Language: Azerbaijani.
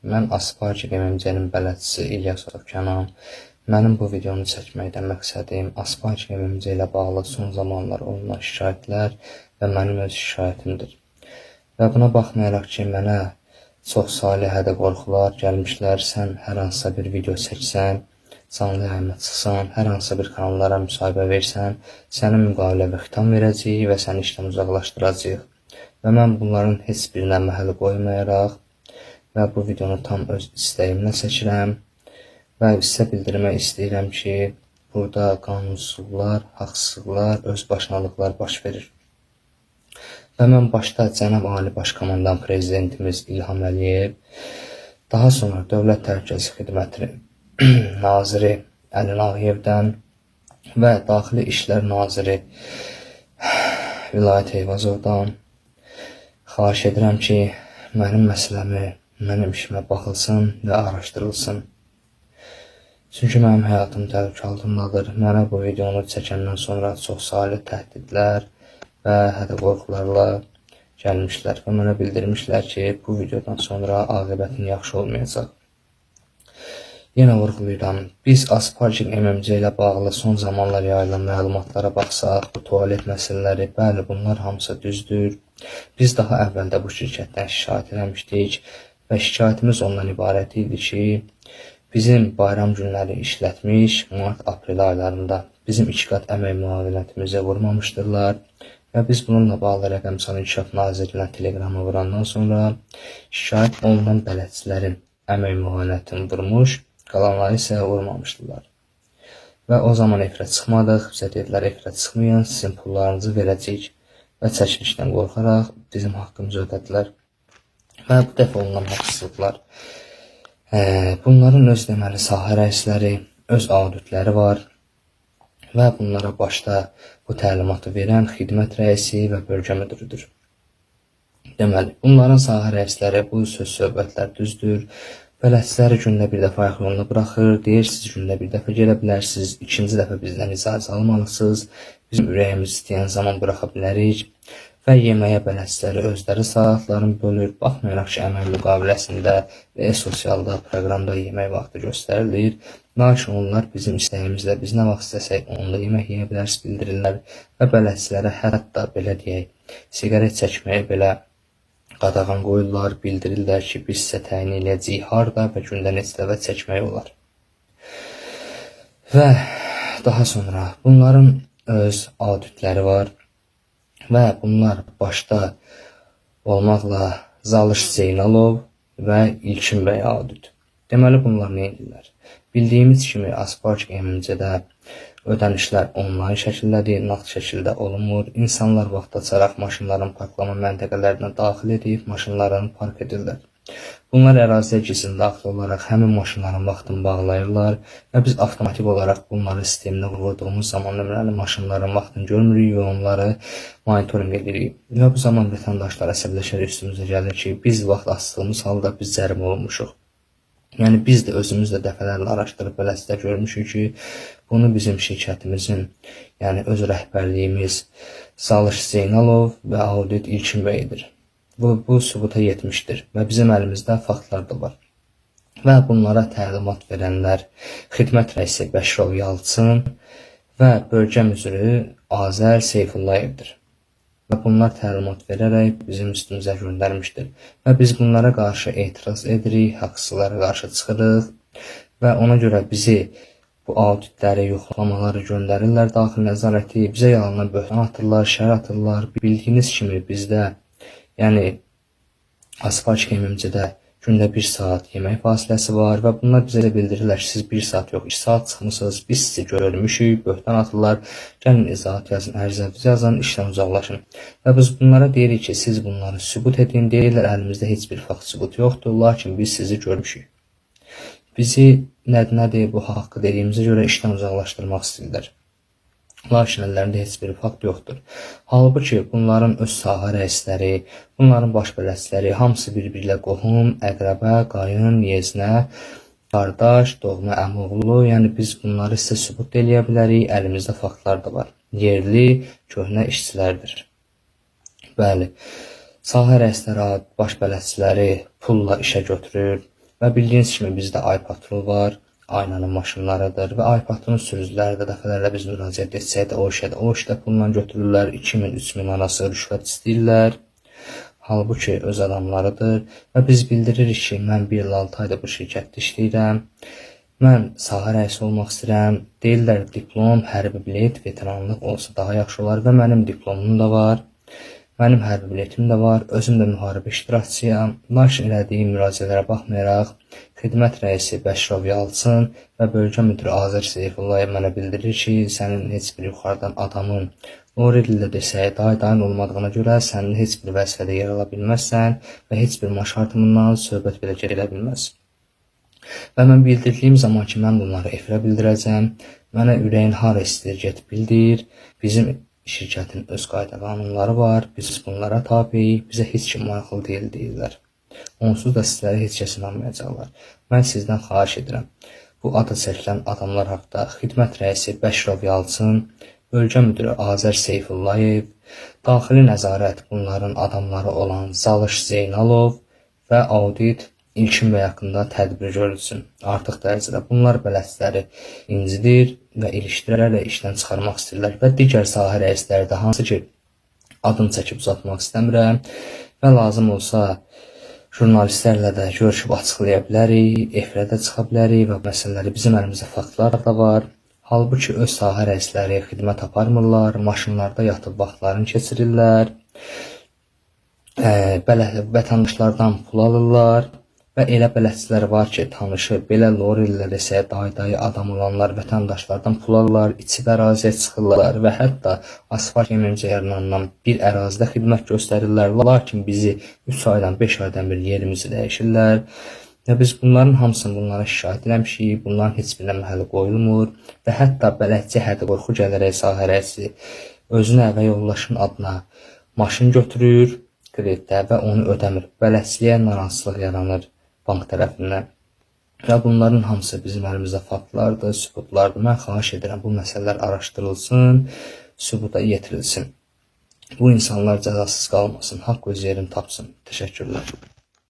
Mən Aspark MMC-nin bələdçisi İlyasov Kənan. Mənim bu videonu çəkməkdə məqsədim Aspark MMC ilə bağlı son zamanlar olunan şikayətlər və mənim öz şikayətimdir. Və buna baxmayaraq ki, mənə çox saylı hədə qorxular gəlmişlər, sən hər hansısa bir video çəksən, canlı yayıma çıxsan, hər hansısa bir kanallara müsahibə versən, səni müqavilə və xitam verəcəyik və səni işdən uzaqlaşdıracağıq. Və mən bunların heç birinə məhəl qoymayaraq və bu videonu tam öz istəyimlə çəkirəm və sizə bildirmək istəyirəm ki, burada qanunsuzluqlar, haqsızlıqlar, özbaşınalıqlar baş verir. Və mən başda Cənab Ali Baş Komandan Prezidentimiz İlham Əliyev, daha sonra Dövlət Təhlükəsizlik Xidmətinin naziri Əli Nağıyevdən və Daxili İşlər Naziri Vilayət Eyvazovdan xahiş edirəm ki, mənim məsələmi, mənim işimə baxılsın və araşdırılsın. Çünki mənim həyatım təhlükə altındadır. Mənə bu videonu çəkəndən sonra çox saylı təhdidlər və hədə qorxularla gəlmişlər və mənə bildirmişlər ki, bu videodan sonra aqibətin yaxşı olmayacaq. Yenə vurğulayıram, biz Aspark MMC ilə bağlı son zamanlar yayılan məlumatlara baxsaq, bu tualet məsələləri, bəli, bunlar hamısı düzdür. Biz daha əvvəldə bu şirkətdən şikayət eləmişdik və şikayətimiz ondan ibarət idi ki, bizim bayram günləri işlətmiş mart-aprel aylarında bizim iki qat əmək müavinətimizi vurmamışdırlar və biz bununla bağlı Rəqəmsal İnkişaf Nazirliyinə teleqramı vurandan sonra şikayət olunan bələdçilərin əmək müavinətini vurmuş, qalanları isə vurmamışdılar. Və o zaman efirə çıxmadıq, bizə dedilər efirə çıxmayın, sizin pullarınızı verəcəyik və çəkilişdən qorxaraq bizim haqqımızı ödədilər. Və bu dəfə olunan haqsızlıqlar. Bunların öz deməli sahə rəisləri, öz auditləri var və bunlara başda bu təlimatı verən xidmət rəisi və bölgə müdiridir. Deməli, bunların sahə rəisləri bu söz söhbətlər düzdür. Bələdçiləri gündə bir dəfə ayaq yoluna buraxır, deyir siz gündə bir dəfə gələ bilərsiniz, ikinci dəfə bizdən icazə almalısınız, bizim ürəyimiz istəyən zaman buraxa bilərik və yeməyə bələdçiləri özləri saatlarını bölür. Baxmayaraq ki, əmək müqaviləsində və e-sosialda proqramda yemək vaxtı göstərilir. Lakin onlar bizim istəyimizlə biz nə vaxt istəsək onda yemək yeyə bilərsiniz bildirirlər və bələdçilərə hətta belə deyək, siqaret çəkməyə belə qadağan qoyurlar, bildirirlər ki, biz sizə təyin eləyəcəyik harda və gündə neçə dəfə çəkmək olar. Və daha sonra bunların öz auditləri var və bunlar başda olmaqla Zalış Zeynalov və İlkin bəy audit. Deməli bunlar nə edirlər? Bildiyimiz kimi Aspark MMC-də ödənişlər onlayn şəkildədir, nağd şəkildə olunmur. İnsanlar vaxt açaraq maşınların parklama məntəqələrinə daxil edib maşınlarını park edirlər. Bunlar əraziyə gizlin daxil olaraq həmin maşınların vaxtını bağlayırlar və biz avtomatik olaraq bunları sistemdə vurduğumuz zaman nömrəli maşınların vaxtını görmürük və onları monitorinq edirik. Və bu zaman vətəndaşlar əsəbləşərək üstümüzə gəlir ki, biz vaxt açdığımız halda biz cərimə olunmuşuq. Yəni biz də özümüz də dəfələrlə araşdırıb beləsində görmüşük ki, bunu bizim şirkətimizin, yəni öz rəhbərliyimiz Zalış Zeynalov və audit İlkin bəy edir. Bu sübuta yetmişdir və bizim əlimizdə faktlar da var. Və bunlara təlimat verənlər xidmət rəisi Bəşirov Yalçın və bölgə müdiri Azər Seyfullayevdir. Və bunlar təlimat verərək bizim üstümüzə göndərmişdir. Və biz bunlara qarşı etiraz edirik, haqsızlara qarşı çıxırıq və ona görə bizi bu auditləri, yoxlamaları göndərirlər daxili nəzarəti, bizə yalandan böhtan atırlar, şər atırlar. Bildiyiniz kimi bizdə, yəni Aspark MMC-də gündə 1 saat yemək fasiləsi var və bunlar bizə də bildirirlər ki, siz 1 saat yox, 2 saat çıxmısınız, biz sizi görmüşük, böhtan atırlar, gəlin izahat yazın, ərizənizi yazın, işdən uzaqlaşın. Və biz bunlara deyirik ki, siz bunları sübut edin, deyirlər əlimizdə heç bir fakt sübut yoxdur, lakin biz sizi görmüşük. Bizi nədir bu haqqı dediyimizə görə işdən uzaqlaşdırmaq istəyirlər. Lakin əllərində heç bir fakt yoxdur. Halbuki bunların öz sahə rəisləri, bunların baş bələdçiləri hamısı bir-biri ilə qohum, əqrəbə, qayın, yeznə, qardaş, doğma əmioğlu, yəni biz bunları sizə sübut eləyə bilərik, əlimizdə faktlar da var. Yerli, köhnə işçilərdir. Bəli, sahə rəisləri, baş bələdçiləri pulla işə götürür Və bildiyiniz kimi bizdə Ay Patrol var, Aynanın maşınlarıdır və Ay Patrolun sürücüləri də dəfələrlə biz müraciət etsək də o işdə pulla götürürlər, 2000, 3000 arası rüşvət istəyirlər. Halbuki öz adamlarıdır və biz bildiririk ki, mən 1 il 6 ayda bu şirkətdə işləyirəm. Mən sahə rəisi olmaq istəyirəm. Deyirlər diplom, hərbi bilet, veteranlıq olsa daha yaxşı olar və mənim diplomum da var. Mənim hərbi biletim də var, özüm də müharibə iştirakçıyam. Lakin elədiyim müraciətlərə baxmayaraq, xidmət rəisi Bəşirov Yalçın və bölgə müdiri Azər Seyfullayev mənə bildirir ki, sənin heç bir yuxarıdan adamın Lori dildə desək, day-dayın olmadığına görə sənin heç bir vəzifədə yer ala bilməzsən və heç bir maaş artımından söhbət belə gedə bilməz. Və mən bildirdiyim zaman ki, mən bunları efirə bildirəcəm, mənə ürəyin hara istəyir get bildir, bizim şirkətin öz qayda qanunları var, biz bunlara tabeyik, bizə heç kim maraqlı deyil deyirlər. Onsuz da sizlərə heç kəs inanmayacaqlar. Mən sizdən xahiş edirəm, bu adı çəkilən adamlar haqda xidmət rəisi Bəşirov Yalçın, bölgə müdiri Azər Seyfullayev, daxili nəzarət bunların adamları olan Zalış Zeynalov və audit İlkin bəy haqqında tədbir görülsün. Artıq dərəcədə bunlar bələdçiləri incidir və ilişdirərək işdən çıxarmaq istəyirlər və digər sahə rəisləri də hansı ki adını çəkib uzatmaq istəmirəm və lazım olsa jurnalistlərlə də görüşüb açıqlaya bilərik, efirə də çıxa bilərik və məsələləri bizim əlimizdə faktlar da var. Halbuki öz sahə rəisləri xidmət aparmırlar, maşınlarda yatıb vaxtlarını keçirirlər, belə vətəndaşlardan pul alırlar və elə bələdçilər var ki, tanışı belə lorilər isə day-dayı adam olanlar vətəndaşlardan pul alırlar, içib əraziyə çıxırlar və hətta asfalt yeməmizə yaranandan bir ərazidə xidmət göstərirlər. Lakin bizi 3 aydan, 5 aydan bir yerimizi dəyişirlər. Və biz bunların hamısını bunlara şikayət eləmişik, bunların heç birinə məhəl qoyulmur və hətta bələdçi hədi qorxu gələrək sahə rəisi özünə və yoldaşının adına maşın götürür kreditdə və onu ödəmir. Bələdçiliyə narazılıq yaranır bank tərəfindən. Və bunların hamısı bizim əlimizdə faktlardır, sübutlardır. Mən xahiş edirəm bu məsələlər araşdırılsın, sübuta yetirilsin. Bu insanlar cəzasız qalmasın, haqq öz yerini tapsın. Təşəkkürlər.